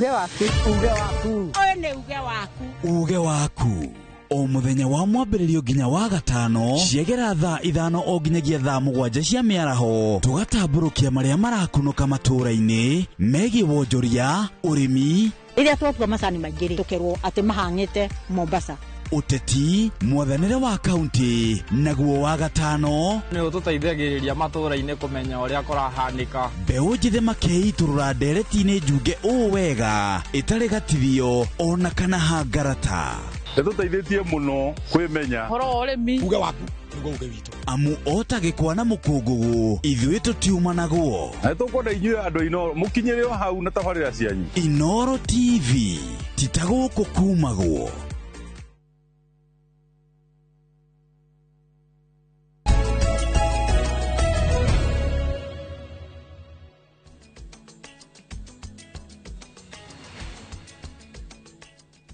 Uge waku. Uge waku. Ũyũ nĩ uge waku. Uge waku o muthenya wa mwambĩrĩrio nginya wa gatano ciegera thaa 5 o nginyagia thaa 7 cia mĩaraho tũgatambũrũkia marĩa marakunũka matũũra-inĩ megiĩ wonjoria, ũrĩmi, Rĩrĩa twatua macani maingĩ rĩ, tũkerwo atĩ mahang'ĩte Mombasa. Ũteti, mwathanĩre wa kaunti, naguo wa gatano nĩ ũtũteithagĩrĩria matũũra-inĩ kũmenya ũrĩa kũrahanĩka. Mbeũ njĩthĩ makeitũrũra ndereti-inĩ njunge ũũ wega ĩtarĩ gatithio ona kana hangarata. Ĩtũteithĩtie mũno kwĩmenya. Ũhoro wa ũrĩmi. Uge waku nĩguo uge witũ. Amu ota gĩkwa na mũkũngũgũ ithuĩ tũtiumanagwo. Na nĩtũkwenda inyuĩ andũ a Inooro mũkinyĩre o hau na tabarĩra cianyu. Inooro TV ti ta gũkũ kumagwo.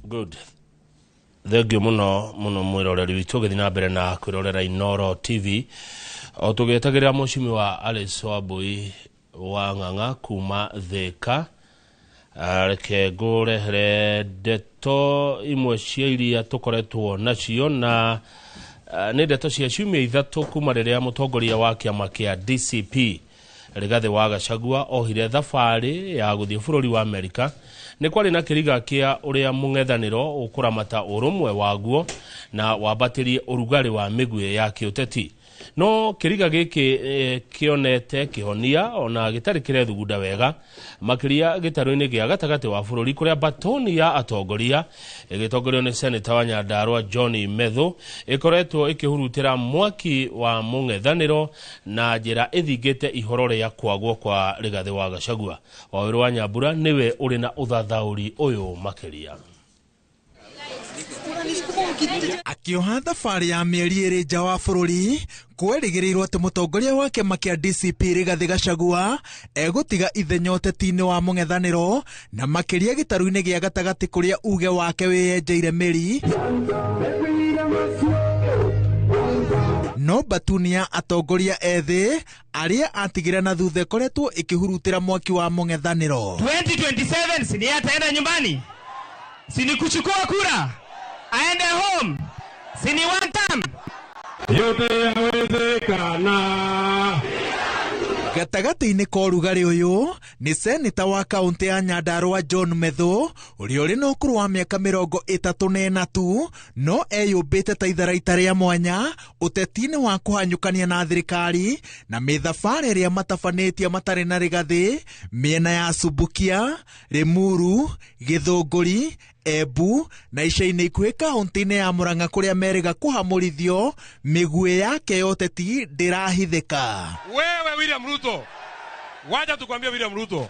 Good. Thank you muno muno mwiroreri witũ ũgĩthiĩ na mbere na kwĩrorera Inooro TV o tũgĩetagĩrĩra mũcimi wa Alice Wambui wa Ng'ang'a kuma Thika. Reke ngũrehere ndeto imwe cia iria tũkoretwo nacio na nĩ ndeto cia ciumia 3 kuma rĩrĩa mũtongoria wa kĩama kĩa DCP Rigathĩ wa Gachagua ohire thabarĩ ya gũthiĩ bũrũri wa Amerika. Nĩ kwarĩ na kĩriga kĩa ũrĩa mũng'ethanĩro ũkũramata ũrũmwe waguo na wambatĩrie ũrugarĩ wa mĩguĩ ya kĩũteti. No kĩriga gĩkĩ kĩonete kĩhonia ona gĩtarĩ kĩrethugunda wega makĩria gĩtarũ-inĩ gĩa gatagatĩ wa bũrũri kũrĩa batoni ya atongoria ĩgĩtongorio nĩ seneta wa Nyandarua John Methu ĩkoretwo ĩkĩhurutĩra mwaki wa mũng'ethanĩro na njĩra ĩthingĩte ihoro rĩa kwagwo kwa Rigathĩ wa Gachagua. Wawerũ wa Nyambura nĩwe ũrĩ na ũthathaũri ũyũ makĩria. Akĩoha thabarĩ ya mĩeri 2 nja wa bũrũri kwerĩgĩrĩirwo atĩ mũtongoria wa kĩama kĩa DCP Rigathĩ Gachagua egũtiga ithenya ũteti-inĩ wa mũng'ethanĩro na makĩria gĩtarũ-inĩ gĩa gatagatĩ kũrĩa uge wake wĩyenjeire mĩri. No batuni ya atongoria ethĩ arĩa atigire na thutha ĩkoretwo ĩkĩhurutĩra mwaki wa mũng'ethanĩro. 2027 si ni ataenda nyumbani, si ni kuchukua kura aende home, si ni one term. Yote yawezekana. Gatagatĩ-inĩ ka ũrugarĩ ũyũ nĩ seneta wa kaũntĩ ya Nyandarua John Methu ũrĩa ũrĩ na ũkũrũ wa mĩaka 34 tu no eyũmbĩte ta itharaita rĩa mwanya ũteti-inĩ wa kũhanyũkania na thirikari na mĩthabarĩ ĩrĩa matabanĩtie matarĩ na Rigathĩ mĩena ya Subukia, Limuru, Gĩthũngũri, Embu na ica-inĩ ikuhĩ kaũntĩ-inĩ ya Murang'a kũrĩa merĩga kũhamũrithio mĩguĩ yake ya ũteti ndĩrahithĩka. Wewe William Ruto, wacha tukwambie William Ruto,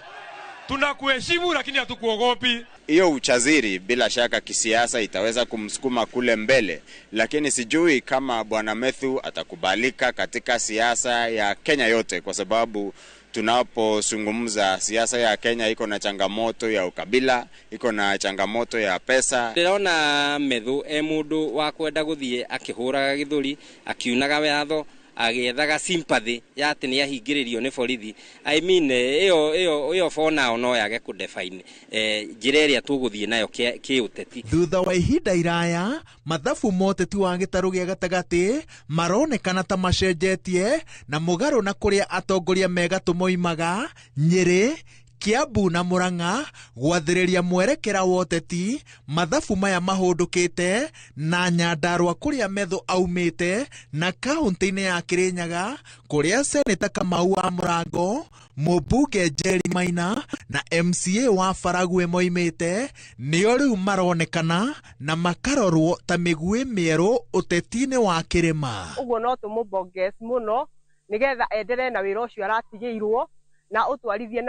tunakuheshimu lakini hatukuogopi. Hiyo uchaziri bila shaka kisiasa itaweza kumsukuma kule mbele, lakini sijui kama Bwana Methu atakubalika katika siasa ya Kenya yote, kwa sababu tunapozungumza siasa ya Kenya iko na changamoto ya ukabila, iko na changamoto ya pesa. Ndĩrona Methu e mũndũ wa kwenda gũthiĩ akĩhũraga gĩthũri, akiunaga watho, agĩethaga sympathy ya atĩ nĩ ahingĩrĩrio nĩ borithi. I mean, ĩyo for now no yage kũdefine njĩra ĩrĩa tũgũthiĩ nayo kĩũteti. Thutha wa ihinda iraya, mathabu ma ũteti wa gĩtarũ gĩa gatagatĩ maronekana ta macenjetie na mũgarũ na kũrĩa atongoria megatũ moimaga Nyĩrĩ, Kiambu na Murang'a gwathĩrĩria mwerekera wa ũteti. Mathabu maya mahũndũkĩte na Nyandarua kũrĩa Methu aumĩte na kaũntĩ-inĩ ya Kirinyaga kũrĩa seneta Kamau wa Mũrango, mũmbunge Jerry Maina na MCA wa Faragwe moimĩte nĩo rĩu maronekana na makarorwo ta mĩguĩ mĩerũ ũteti-inĩ wa kĩrĩma. Ũguo no tũmũbongezi mũno nĩgetha enderee na wĩra ũcio aratigĩirwo na ũtwarithie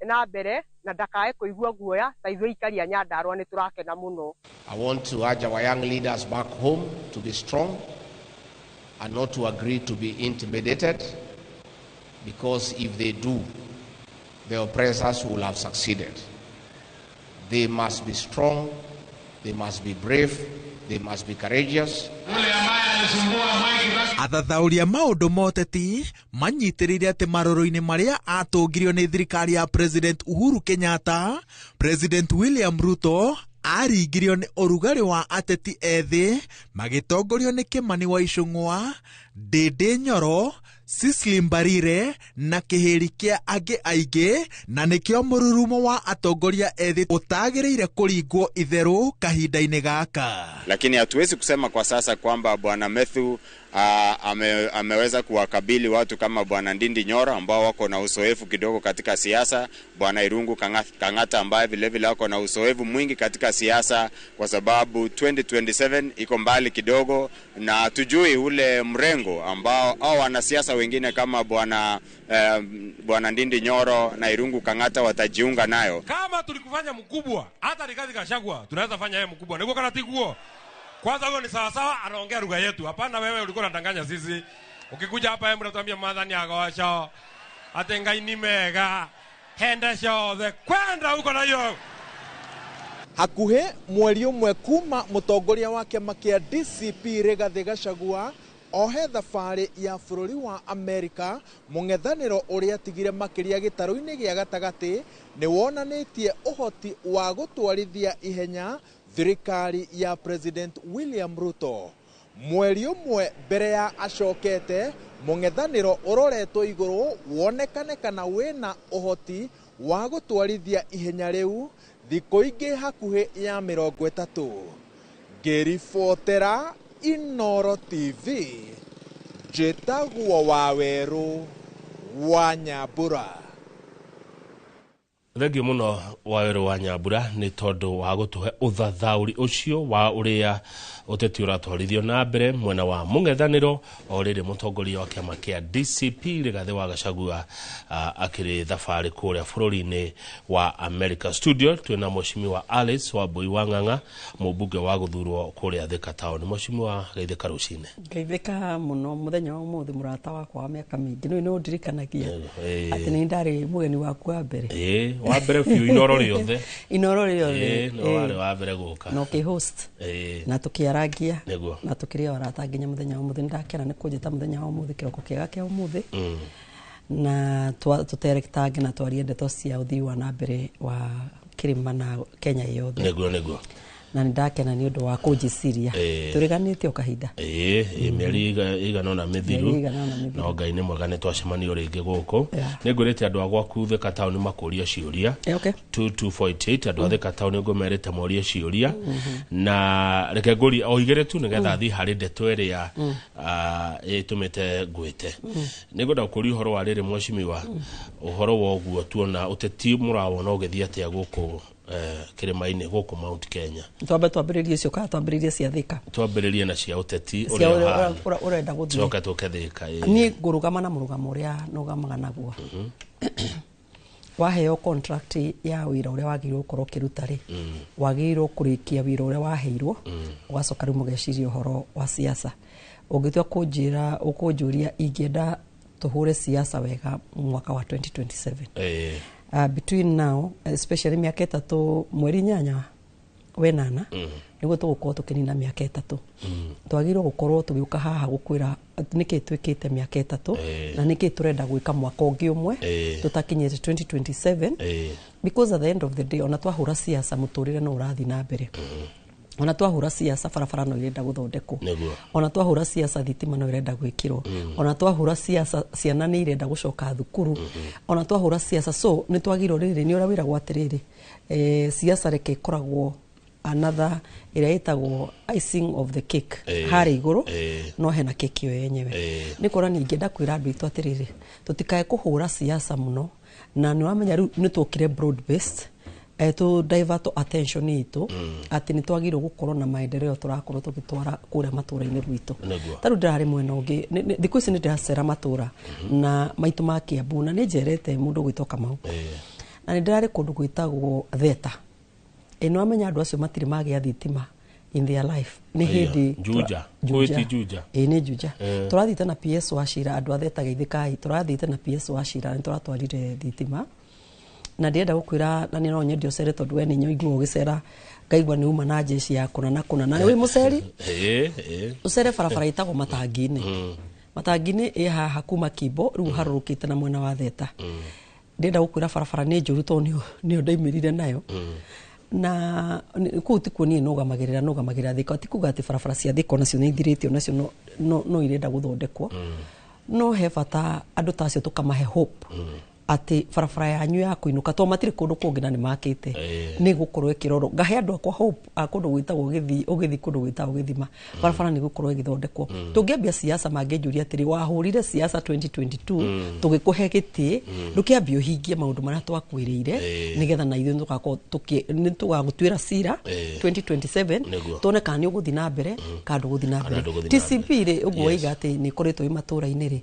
na mbere na ndakae kũigua guoya ta ithuĩ aikari a Nyandarua nĩ tũrakena mũno. I want to urge our young leaders back home to be strong and not to agree to be intimidated, because if they do, the oppressors will have succeeded. They must be strong, they must be brave, they must be courageous. Ule ambaye Athathaũri a maũndũ ma ũteti manyitĩrĩire atĩ marũrũ-inĩ marĩa atũngirio nĩ thirikari ya President Uhuru Kenyatta, President William Ruto aringirio nĩ ũrugarĩ wa ateti ethĩ magĩtongorio nĩ Kimani wa Ichung'wa, Ndindi Nyoro, Cecily Mbarire na kĩhĩri kĩa angĩ aingĩ, na nĩkĩo mũrurumo wa atongoria ethĩ ũtagĩrĩire kũringwo itherũ kahinda-inĩ gaka. Lakini hatuwezi kusema kwa sasa kwamba bwana Methu ameweza kuwakabili watu kama bwana Ndindi Nyoro ambao wako na uzoefu kidogo katika siasa, bwana Irungu Kang'ata ambaye vile vile wako na uzoefu mwingi katika siasa, kwa sababu 2027 iko mbali kidogo na hatujui ule mrengo ambao au wanasiasa wengine kama bwana Ndindi Nyoro na Irungu Kang'ata watajiunga nayo. Kama tulikufanya mkubwa, hata Rigathi Gachagua tunaweza fanya yeye mkubwa. Niko kana tiguo. Kwanza huyo ni sawa sawa, anaongea lugha yetu. Hapana, wewe ulikuwa unadanganya sisi. Ukikuja hapa hebu unatuambia madhani agosho. Ate ngai ni mega. Henda shothe kwenda huko na hiyo. Hakuhĩ mweri ũmwe kuma mũtongoria wa kĩama kĩa DCP Rigathi Gachagua ohe thabarĩ ya bũrũri wa Amerika, mũng'ethanĩro ũrĩa atigire makĩria gĩtarũ-inĩ gĩa gatagatĩ nĩ wonanĩtie ũhoti wa gũtwarithia ihenya thirikari ya President William Ruto. Mweri ũmwe mbere ya acokete, mũng'ethanĩro ũroretwo igũrũ wonekane kana wĩna ũhoti wa gũtwarithia ihenya rĩu thikũ ingĩ hakuhĩ ya 30. Ngĩribotera Inoro TV, njĩtagwo Wawerũ wa Nyambura. Thengio mũno Wawerũ wa Nyambura nĩ tondũ wa gũtũhe ũthathaũri ũcio wa ũrĩa ũteti ũratwarithio na mbere mwena wa mũng'ethanĩro o rĩrĩ mũtongoria wa kĩama kĩa DCP Rigathi wa Gachagua akĩrĩ thabarĩ kũrĩa bũrũri-inĩ wa America. Studio twĩna Mheshimiwa Alice Wambui wa Ng'ang'a, mũmbunge wa gũthurwo kũrĩa Thika Town. Mheshimiwa, geithĩka rũcinĩ. Geithĩka mũno mũthenya wa ũmũthĩ, mũrata wakwa wa mĩaka mĩingĩ. Nĩ nĩ ũndirikanagia atĩ nĩ ndarĩ mũgeni waku wa mbere. Wa mbere biũ Inoro rĩothe. Inoro rĩothe. Nĩ warĩ wa mbere gũka. Na ũkĩ-host. Na tũkĩarangia. Nĩguo. Na tũkĩrĩa arata nginya mũthenya wa ũmũthĩ. Nĩndakena nĩ kũnjĩta mũthenya wa ũmũthĩ, kĩroko kĩega kĩa ũmũthĩ. Na tũteretange na twarie ndeto cia ũthii wa na mbere wa kĩrĩma na Kenya yothe. Nĩguo, nĩguo. Na nĩndakena nĩ ũndũ wa kũnjĩciria. Tũriganĩte o kahinda. Mĩeri ĩigana ũna mĩthiru. No Ngai nĩ mwega nĩ twacemanio rĩngĩ gũkũ. Nĩngwĩrĩte andũ a gwaku Thika Town makũria ciũria. 22488 andũ a Thika Town ngũmerĩte morie ciũria. Na reke ngũrie o igĩrĩ tu nĩgetha thiĩ harĩ ndeto ĩrĩa ĩtũmĩte ngwĩte. Nĩngwenda gũkũria ũhoro wa rĩrĩ mheshimiwa, ũhoro wa ũguo tuona ũteti mũrawona ũgĩthiĩ atĩa gũkũ kĩrĩma-inĩ gũkũ Mount Kenya. Twambe twambĩrĩrie icio kana twambĩrĩrie cia Thika? Twambĩrĩrie na cia ũteti ũrĩa ũrenda gũthiĩ. Coke tũke Thika. Niĩ ngũrũgama na mũrũgamo ũrĩa nũgamaga naguo. Waheo contract ya wĩra ũrĩa wagĩrĩirwo gũkorwo ũkĩruta rĩ, wagĩrĩirwo kũrĩkia wĩra ũrĩa waheirwo, ũgacoka rĩu mũgeciria ũhoro wa siasa. Ũngĩtua kũnjĩra ũkũnjũria ingĩenda tũhũre siasa wega mwaka wa 2027. Between now, especially mĩaka 3 mweri 8 wenana, nĩguo tũgũkorwo tũkĩnina mĩaka 3. Twagĩrĩirwo gũkorwo tũgĩũka haha gũkwĩra nĩkĩ twĩkĩte mĩaka 3 na nĩkĩ tũrenda gwĩka mwaka ũngĩ ũmwe tũtakinyĩte 2027, because at the end of the day ona twahũra siasa mũtũrĩre no ũrathiĩ na mbere. Ona twahũra siasa barabara no irenda gũthondekwo. Ona twahũra siasa thitima no irenda gwĩkĩrwo. Ona twahũra siasa ciana nĩ irenda gũcoka thukuru. Ona twahũra siasa, so nĩ twagĩrĩirwo rĩrĩ nĩ ũrĩa wĩragwo atĩrĩrĩ, siasa reke ĩkoragwo another ĩrĩa ĩtagwo icing of the cake harĩa igũrũ, no hena keki ĩyo yenyewe. Nĩ kuonania ingĩenda kwĩra andũ aitũ atĩrĩrĩ, tũtikae kũhũra siasa mũno, na nĩ wamenya rĩu nĩ twokire broad based to divert attention itũ atĩ nĩ twagĩrĩirwo gũkorwo na maendeleo tũrakorwo tũgĩtwara kũrĩa matũra-inĩ gwitũ. Ta rĩu ndĩrarĩ mwena ũngĩ, thikũ ici nĩ ndĩracera matũra na maitũ ma Kiambu, na nĩ njerete mũndũ gwĩtwo Kamau, na nĩ ndĩrarĩ kũndũ gwĩtagwo Theta. Nĩ wamenya andũ acio matirĩ magĩa thitima in their life. Nĩ hĩndĩ Juja. Juja. Nĩ Juja. Tũrathiĩte na PS wa Cira, andũ a Theta geithĩkai, tũrathiĩte na PS wa Cira, nĩ tũratwarire thitima. Na ndĩrenda gũkwĩra, na nĩ no nyende ũcere, tondũ we nĩ nyoigua ũgĩcera, ngaigua nĩ uma na jeshi ya kũna na kũna, na wĩ mũceri. Ĩĩ, ĩĩ. Ũcere barabara ĩtagwo Matangi-inĩ. Matangi-inĩ ĩ haha kuma Kimbo rĩu harũrũkĩte na mwena wa Theta. Ndĩrenda gũkwĩra barabara nĩ njũru, tondũ nĩyo ndaimĩrire nayo. Na kũu tikuo niĩ nũgamagĩrĩra Thika. Ti kuga atĩ barabara cia Thika onacio nĩ ithirĩte, onacio no irenda gũthondekwo, no he bata andũ ta acio tũkamahe hope atĩ barabara yanyu ya kũinũka, tondũ matirĩ kũndũ kũngĩ na nĩ makĩte, nĩ gũkorwo ĩkĩrorwo. Ngahe andũ akwa hope a kũndũ gwĩtagwo gĩthi, ũgĩthi kũndũ gwĩtagwo Gĩthima, barabara nĩ gũkorwo ĩgĩthondekwo. Tũngĩambia siasa, mangĩnjũria atĩrĩ, wahũrire siasa 2022, tũgĩkũhe gĩtĩ, ndũkĩambie ũhingie maũndũ marĩa twakwĩrĩire, nĩgetha na ithuĩ tũgakorwo nĩ tũgagũtuĩra cira 2027, tuone kana nĩ ũgũthiĩ na mbere kana ndũgũthiĩ na Kana mbere. ndũgũthiĩ na TCP rĩ, ũguo waiga atĩ nĩ ĩkoretwo ĩ matũra-inĩ rĩ,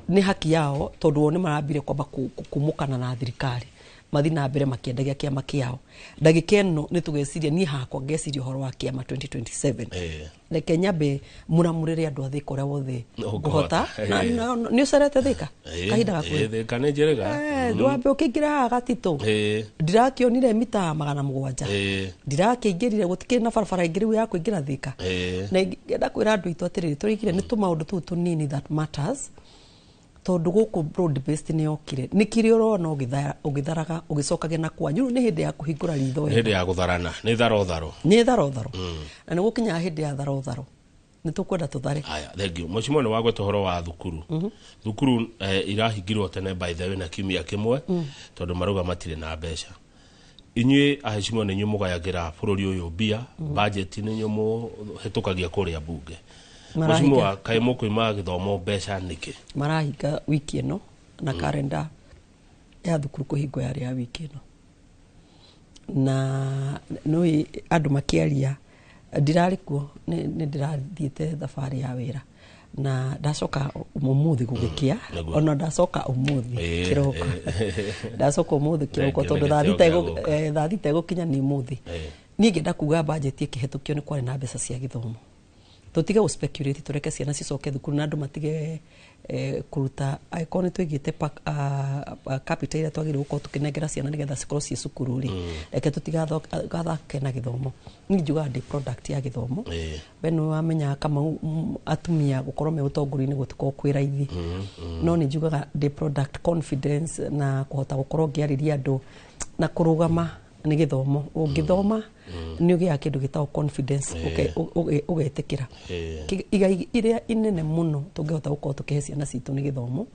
nĩ haki yao, tondũ o nĩ marambire kwamba kumũkana na thirikari, mathi na mbere makĩendagia kĩama kĩao. Ndagĩka ĩno nĩ tũgeciria, niĩ hakwa ngeciria ũhoro wa kĩama 2027. Reke nyambe mũramũrĩre andũ a Thĩka ũrĩa wothe Ũngĩhota. ngũhota. Na nĩ ũcerete Thĩka kahinda gakuhĩ? Thĩka nĩ njĩrĩga. Ndwambe ũkĩingĩra haha Gatitũ, ndirakĩonire mita 700, ndirakĩingĩrire, gũtikĩrĩ na barabara ĩngĩ rĩu ya kũingĩra Thĩka. Na ingĩenda kwĩra andũ aitũ atĩrĩrĩ, tũrĩkire nĩ tũmaũndũ tũu tũnini that matters, tondũ gũkũ broad based nĩ yokire, nĩ kĩrĩa ũrona ũgĩtharaga ũgĩcokagia na kwanyu. Rĩu nĩ hĩndĩ ya kũhingũra ritho Nĩ wega. hĩndĩ ya gũtharana, nĩ tharo tharo. Nĩ tharo tharo, na nĩ gũkinyaga hĩndĩ ya tharo tharo, nĩ tũkwenda tũthare. Aya, thank you, mheshimiwa. Nĩ wagweta ũhoro wa thukuru. Thukuru irahingirwo tene, by the way, na kiumia kĩmwe, tondũ marauga matirĩ na mbeca. Inyuĩ aheshimiwa nĩ inyuĩ mũgayagĩra bũrũri ũyũ mbia, budget nĩ inyuĩ mũhĩtũkagia kũrĩa bunge. Marahinga. Mheshimiwa, kaĩ mũkwĩma gĩthomo mbeca nĩkĩ? Marahinga wiki ĩno, na karenda ya thukuru kũhingwo yarĩ ya wiki ĩno, na nĩ andũ makĩaria ndirarĩ kuo, nĩ ndĩrathiĩte thabarĩ ya wĩra na ndacoka ũmũthĩ gũgĩkĩa. Ona ndacoka ũmũthĩ kĩroko, ndacoka ũmũthĩ kĩroko, Thank you, tondũ nĩ thaa gĩtĩo thita gĩa gũka. 3:30 ĩgũkinya nĩ ũmũthĩ. Niĩ ngĩenda kuga budget ĩkĩhetũkio nĩ kwarĩ na mbeca cia gĩthomo. Tũtige gũ speculate, tũreke ciana cicoke thukuru na andũ matige kũruta. Angĩkorwo nĩ tũigĩte capital ĩrĩa twagĩrĩirwo gũkorwo tũkĩnengera ciana nĩgetha cikorwo ciĩ cukuru rĩ, reke tũtigathake na gĩthomo. Niĩ njugaga ndĩ product ya gĩthomo. We nĩ wamenyaga Kamau, atumia gũkorwo me ũtongoria-inĩ gũtikorwo kwĩ raithi, no nĩ njugaga ndĩ product confidence na kũhota gũkorwo ngĩarĩria andũ na kũrũgama nĩ gĩthomo. Ũngĩthoma nĩ ũgĩaga kĩndũ gĩtagwo confidence, ũgetĩkĩra. Igai iria inene mũno tũngĩhota gũkorwo tũkĩhe ciana citũ nĩ gĩthomo,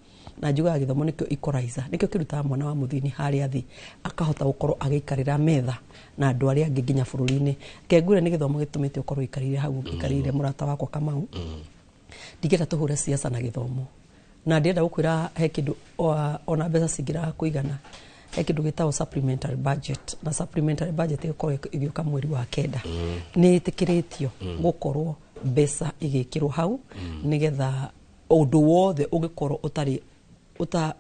na njugaga gĩthomo nĩkĩo equalizer, nĩkĩo kĩrutaga mwana wa mũthĩni harĩa thĩ akahota gũkorwo agĩikarĩra metha na andũ arĩa angĩ nginya bũrũri-inĩ. Kengure nĩ gĩthomo gĩtũmĩte ũkorwo ũikarĩire hau ũikarĩire, mũrata wakwa Kamau. Ndingĩenda tũhũre siasa na gĩthomo, na ndĩrenda gũkwĩra he kĩndũ ona mbeca cingĩraga kũigana, he kĩndũ gĩtagwo supplementary budget, na supplementary budget ĩgũkorwo ĩgĩũka mweri wa kenda. Nĩ ĩtĩkĩrĩtio gũkorwo mbeca igĩkĩrwo hau nĩgetha ũndũ wothe ũngĩkorwo ũtarĩ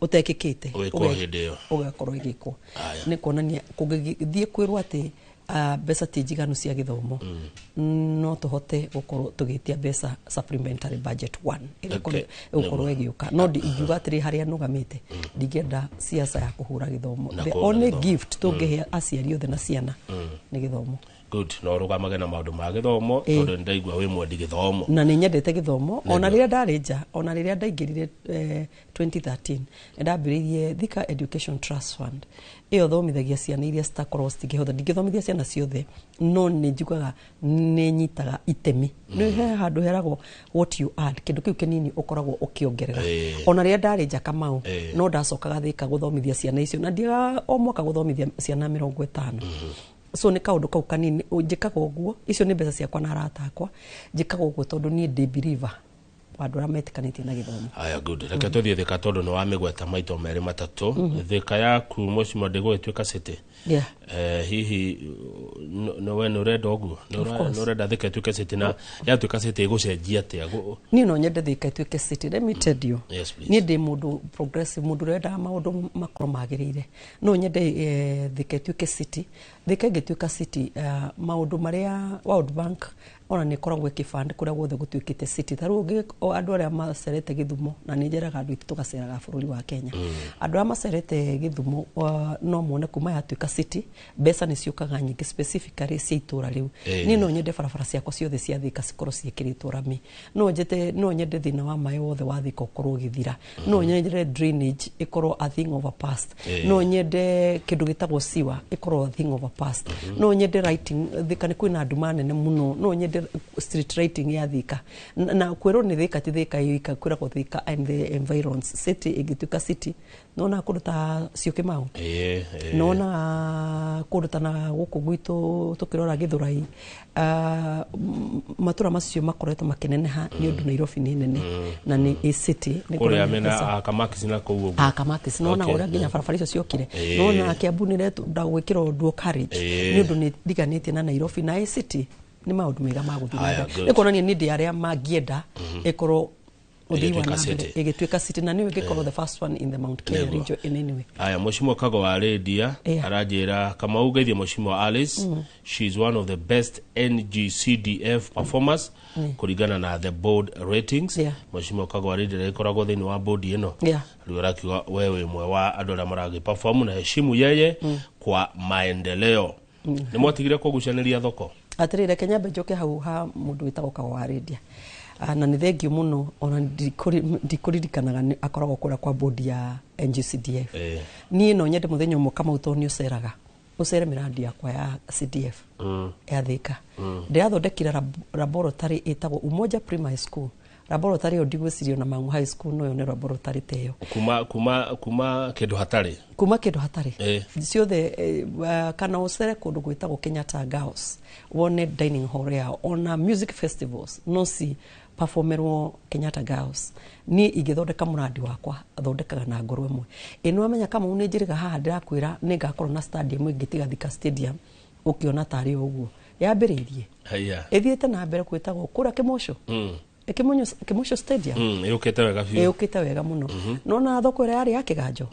ũtekĩkĩte Ũgĩkwo hĩndĩ ĩyo. Ũgakorwo ĩgĩkwo. Aya. Nĩ kuonania kũngĩthiĩ kwĩrwo atĩ mbeca ti njiganu cia gĩthomo, no tũhote gũkorwo tũgĩtia mbeca supplementary budget one ĩrĩa ĩgũkorwo ĩgĩũka. No ingiuga atĩrĩ, harĩa nũgamĩte, ndingĩenda siasa ya kũhũra gĩthomo. Na The kũhũra only gĩthomo. gift tũngĩhe aciari othe na ciana nĩ gĩthomo. Good, no ũrũgamage na maũndũ ma gĩthomo, tondũ nĩndaigua wĩ mwendi gĩthomo. Na nĩ nyendete gĩthomo. Ona Nĩguo. rĩrĩa ndarĩ nja, ona rĩrĩa ndaingĩrire 2013, nĩ ndambĩrĩirie Thika Education Trust Fund. Ĩyo thomithagia ciana iria citakorwo citingĩhota. Ndingĩthomithia ciana ciothe, no nĩ njugaga nĩ nyitaga itemi. Nĩ he handũ heragwo what you add, kĩndũ kĩu kĩnini ũkoragwo ũkĩongerera. Ona rĩrĩa ndarĩ nja, Kamau, no ndacokaga Thika gũthomithia ciana icio, na ndiagaga o mwaka gũthomithia ciana 50. So nĩ kaũndũ kau kanini njĩkaga ũguo. Icio nĩ mbeca ciakwa na arata akwa. Njĩkaga ũguo tondũ niĩ ndĩ believer wa andũ arĩa metĩkanĩtie na gĩthomo. Aya, good. Reke tũthiĩ Thika, tondũ nĩ wamĩgweta maito merĩ matatũ. Thika yaku, mheshimiwa, ndĩgũgĩtuĩka city? Yeah. Hihi we nĩ ũrenda ũguo? Nĩ Of course. Nĩ ũrenda Thika ĩtuĩke city? Na yatuĩka city ĩgũcenjia atĩa? Niĩ no nyende Thika ĩtuĩke city. Let me tell you. Yes, please. Niĩ ndĩ mũndũ progressive, mũndũ ũrĩa wendaga maũndũ makorwo magĩrĩire. No nyende Thika ĩtuĩke city. Thika ĩngĩtuĩka city, maũndũ marĩa World Bank Ona nĩ ĩkoragwo ĩkĩband kũrĩa guothe gũtuĩkĩte city. Ta rĩu andũ arĩa macerete Gĩthumo, na nĩ njeraga andũ aitũ tũgaceraga bũrũri wa Kenya, andũ arĩa macerete Gĩthumo no mone kuma yatuĩka city mbeca nĩ ciũkaga nyingĩ, specifically cia itũra rĩu. Niĩ no nyende barabara ciakwa ciothe cia Thika cikorwo ciĩkĩrĩtwo rami. No njete, no nyende thĩna wa maĩ wothe wa Thika ũkorwo ũgĩthira. No nyende drainage ĩkorwo a thing of a past. No nyende kĩndũ gĩtagwo sewer ĩkorwo a thing of a past. No nyende lighting. Thika nĩ kwĩna nduma nene mũno. No nyende street lighting ya Thika. Na kwĩrwo nĩ Thika, ti Thika ika, kwĩragwo Thika and the environs. City ĩngĩtuĩka city, nona kũndũ ta Syokimau, nona kũndũ ta na gũkũ gwitũ tũkĩrora Gĩthũrai, matũra macio makoretwo makĩneneha nĩ ũndũ Nairobi nĩ nene na nĩ a city. Nĩ kũrĩa kũroneka mena mbeca. Kamakisi na kũu ũguo. Kamakis, nona ũrĩa nginya barabara icio ciokire. Nona Kiambu nĩ ĩrenda gwĩkĩrwo dual carriage nĩ ũndũ nĩ riganĩtie na Nairobi na a city. Nĩ maũndũ mega ma gũthiĩ na Haya, mbere. good. Nĩ kuonania nĩ ndĩ arĩa mangĩenda ĩkorwo ũthii wa Ĩgĩtuĩka na mbere city. ĩgĩtuĩka city, na nĩyo ĩngĩkorwo the first one in the Mount Kenya Nĩguo. region in any way. Aya, Mheshimiwa Kago wa Redia aranjĩra, Kamau, ngeithie Mheshimiwa Alice. She is one of the best NGCDF performers kũringana na the board ratings. Mheshimiwa Kago wa Redia ĩkoragwo thĩinĩ wa board ĩno. Rĩu arakiuga we wĩ ũmwe wa andũ arĩa maragĩ-perform na heshimu yeye kwa maendeleo. Nĩ mwatigire kũgucanĩria thoko? Atĩrĩrĩ, reke nyambe njoke hau ha mũndũ wĩtagwo Kago wa Redia. Na nĩ thengio mũno, ona ndikũririkanaga akoragwo kũrĩa kwa board ya NGCDF. Niĩ no nyende mũthenya ũmwe, Kamau, tondũ nĩ ũceraga, ũcere mĩrandi yakwa ya CDF ya Thika. Ndĩrathondekire laboratory ĩtagwo Umoja Primary School. Laboratory ĩyo ndigwĩciria ona Mang'u High School no yone laboratory ta ĩyo. Kuma kĩndũ hatarĩ. Kuma kĩndũ hatarĩ ciothe. Kana ũcere kũndũ gwĩtagwo Kenyatta Girls, wone dining hall yao. Ona music festivals no ci performerwo Kenyatta Girls. Niĩ ingĩthondeka mũrandi wakwa, thondekaga na ngoro ĩmwe. Ĩ nĩwamenya, Kamau, nĩ njĩrĩga haha ndĩrakwĩra nĩ ngakorwo na stadium ĩngĩ tiga Thika Stadium, ũkĩona tarĩ o ũguo yambĩrĩirie. Haya. Ĩthiĩte na mbere gwĩtagwo kũrĩa Kĩmũcũ. Kĩmũcũ Stadium. Ĩũkĩte wega biũ. Ĩũkĩte wega mũno. Nona thoko ĩrĩa yarĩ ya Kĩganjo?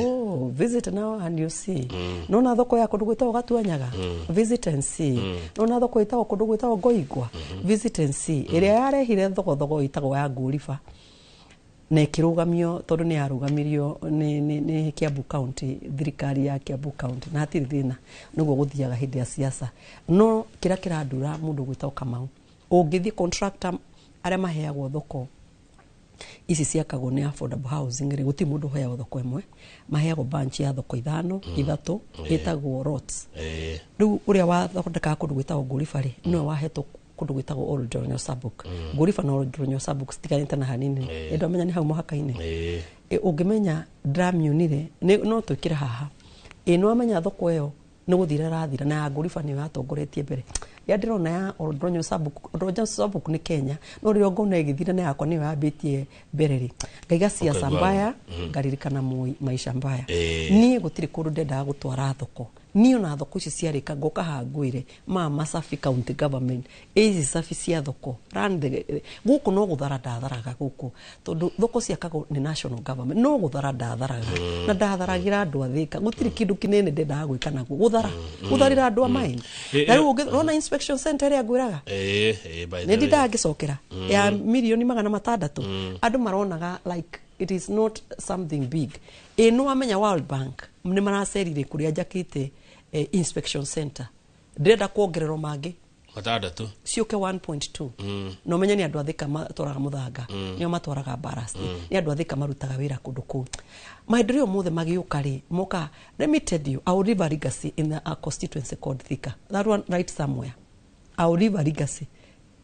Oh, visit now and you see. Nona thoko ya kũndũ gwĩtagwo Gatuanyaga? Visit and see. Nona thoko ĩtagwo kũndũ gwĩtagwo Ngoingwa? Visit and see. Ĩrĩa yarehire thogothogo ĩtagwo ya Ngũriba na ĩkĩrũgamio tondũ nĩ yarũgamirio nĩ Kiambu County, thirikari ya Kiambu County, na hatirĩ thĩna, nĩguo gũthiaga hĩndĩ ya siasa. No kĩrĩa kĩrandura, mũndũ gwĩtagwo Kamau, ũngĩthiĩ contractor arĩa maheagwo thoko ici ciakagwo nĩ affordable housing rĩ, gũtirĩ mũndũ ũheagwo thoko ĩmwe, maheagwo bunch ya thoko ithano, ithatũ, ĩtagwo lots. Rĩu ũrĩa wathondekaga kũndũ gwĩtagwo Ngũriba rĩ, nĩwe wahetwo kũndũ gwĩtagwo Old Donyo Sabuk. Ngũriba na Old Donyo Sabuk citiganĩte na hanini. Nĩ ndamenya nĩ hau mũhaka-inĩ. Ũngĩmenya ndĩramĩonire no twĩkĩre haha. Ĩ nĩwamenya thoko ĩyo nĩ gũthira ĩrathira, na ya Ngũriba nĩyo yatongoretie mbere ya ndĩrona ya Old Donyo Sabuk. Old Donyo Sabuk nĩ Kenya, no rĩrĩa ngona ĩgĩthira na yakwa nĩyo yambĩtie mbere rĩ, ngaiga siasa Ũkaigua- mbaya, ngaririkana maisha mbaya. Niĩ gũtirĩ kũndũ ndendaga gũtwara thoko. Niĩ ona thoko ici ciarĩka, ngoka haha ngwĩre ma Masafi County Government, ici cabi cia thoko run gũkũ no gũthara ndatharaga gũkũ, tondũ thoko ciakagwo nĩ national government. No gũthara ndatharaga na ndatharagĩra andũ a Thika. Gũtirĩ kĩndũ kĩnene ndendaga gwĩka naguo, gũthara gũtharĩra andũ a main. Na rĩu ũngĩona inspection center ĩrĩa ngwĩraga, By the nĩ way. ndindaga ngĩcokera ya 600,000,000. Andũ maronaga like it is not something big. Ĩ nĩ wamenya World Bank nĩ maracerire kũrĩa njakĩte inspection center, ndĩrenda kuongererwo mangĩ 6. Ciũke 1.2. Na ũmenye nĩ andũ a Thika matwaraga mũthanga, nĩo matwaraga ballast, nĩ andũ a Thika marutaga wĩra kũndũ kũu. Maendeleo mothe magĩũka rĩ, moka. Let me tell you, I will leave a legacy in a constituency called Thika. That one right somewhere, I will leave a legacy.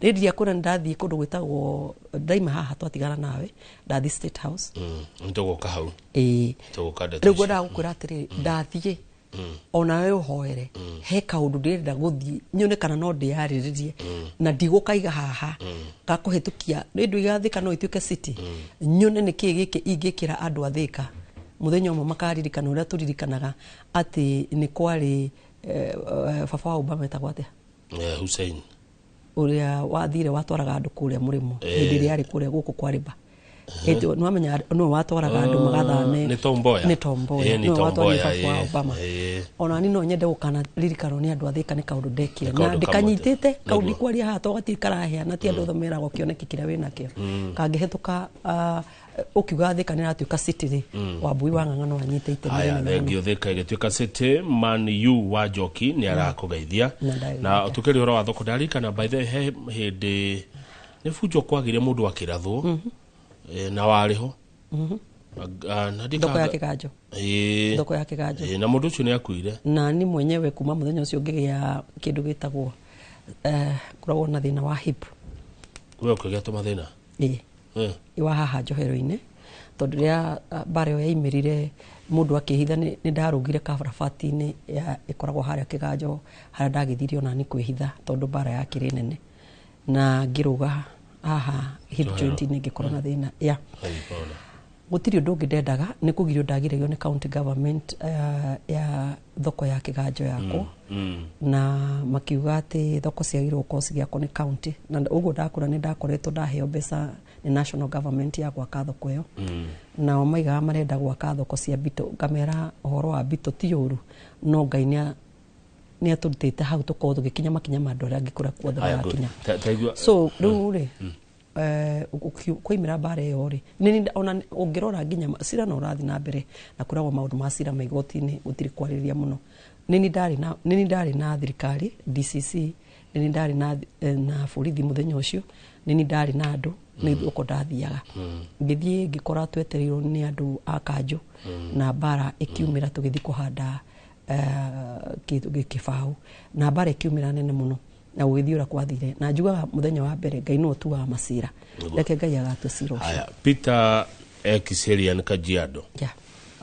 Rĩndiria kũrĩa ndathiĩ kũndũ gwĩtagwo, ndaima haha twatigana nawe, ndathiĩ State House. Nĩ tũgũka hau. Ĩĩ. Tũgũka ndeto Rĩu icio. ngwendaga gũkwĩra atĩrĩrĩ, ndathiĩ onawe ũhoere he kaũndũ ndĩrenda gũthiĩ nyone kana no ndĩyarĩrĩrie na ndigũkaiga haha gakũhĩtũkia. Nĩ nduiga Thika no ituĩke city, nyone nĩ kĩĩ gĩkĩ ingĩkĩra andũ a Thika mũthenya ũmwe makaririkana ũrĩa tũririkanaga atĩ nĩ kwarĩ baba wa Obama etagwo atĩa? Hussein. Ũrĩa wathire watwaraga andũ kũrĩa mũrĩmo hĩndĩ ĩrĩa yarĩ kũrĩa gũkũ kwa Riba. Nĩwamenya nĩwe watwaraga andũ magathame. Nĩ Tom Mboya. Nĩ Tom Mboya. Ĩĩ, nĩ Nĩwe Tom watwarire Mboya, baba wa ĩĩ, Obama. ĩĩ. Ona ni no nyende gũkana ririkano nĩ andũ a Thĩka nĩ kaũndũ ndekire Nĩ na kaũndũ ndĩkanyitĩte kau Nĩguo. ndikwaria haha to gatirĩ karaheana ti andũ othe meragwo kĩoneki kĩrĩa wĩnakĩo kangĩhĩtũka ũkiuga Thĩka nĩ ĩratuĩka city rĩ, Wambui wa Ng'ang'a no anyite itemi Haya, rĩnene mũno. thengio. Thika ĩgĩtuĩka city. Man U wa Njoki nĩ arakũgeithia. Na ndagĩka. Na tũkĩrĩ ũhoro wa thoko, ndarikana by the way, he hĩndĩ nĩ bunjo kwagire mũndũ akĩrathwo. Na warĩ ho. Na ndika- Thoko ya Kĩganjo. Ĩĩ. Thoko ya Kĩganjo. Ĩĩ, na mũndũ ũcio nĩ akuire. Na ni mwenyewe kuma muthenya ũcio ngĩgĩa kĩndũ gĩtagwo ngoragwo na thĩna wa hip. We ũkĩgĩa tũmathĩna? Ĩĩ. Wa haha njohero-inĩ, tondũ rĩrĩa mbara ĩyo yaimĩrire mũndũ akĩhitha, nĩ ndarũgire kabarabati-inĩ ya ĩkoragwo harĩa Kĩganjo harĩa ndagĩthirie onani kwĩhitha tondũ mbara yakĩrĩ nene, na ngĩrũga haha hip Njohero. joint-inĩ ngĩkorwo na thĩna ya Ai, pole. Gũtirĩ ũndũ ũngĩ ndendaga, nĩ kũgirio ndagiragio nĩ county government ya thoko ya Kĩganjo yakwo, na makiuga atĩ thoko ciagĩrĩirwo gũkorwo cigĩakwo nĩ county, na ũguo ndakũra nĩ ndakoretwo ndaheo mbeca nĩ national government ya gwaka thoko ĩyo. Nao maigaga marenda gwaka thoko cia mbito, ngamera ũhoro wa mbito ti ũru, no Ngai nĩ atũrutĩte hau tũkorwo tũgĩkinya makinya ma andũ arĩa angĩ kũrĩa kuothe Haya, good. marakinya. Taigua. So rĩu rĩ, kwaimĩra mbara ĩyo rĩ, ona ũngĩrora nginya cira no ũrathiĩ na mbere na kwĩragwo maũndũ ma cira ma igoti-inĩ gũtirĩ kwarĩrĩria mũno. Nĩ niĩ ndarĩ na thirikari DCC, nĩ niĩ ndarĩ na borithi mũthenya ũcio, nĩ niĩ ndarĩ na andũ, nĩ thoko ndathiaga, ngĩthiĩ ngĩkora twetereirwo nĩ andũ a kanjũ, na mbara ĩkiumĩra, tũgĩthiĩ kũhanda kĩndũ kĩbaũ, na mbara ĩkiumĩra nene mũno na gũgĩthiĩ ũrĩa kwathire, na njugaga mũthenya wa mbere Ngai nĩwe ũtuaga macira. Nĩguo. Reke Ngai agatua cira ũcio. Haya, Peter Ekiserian Kajiado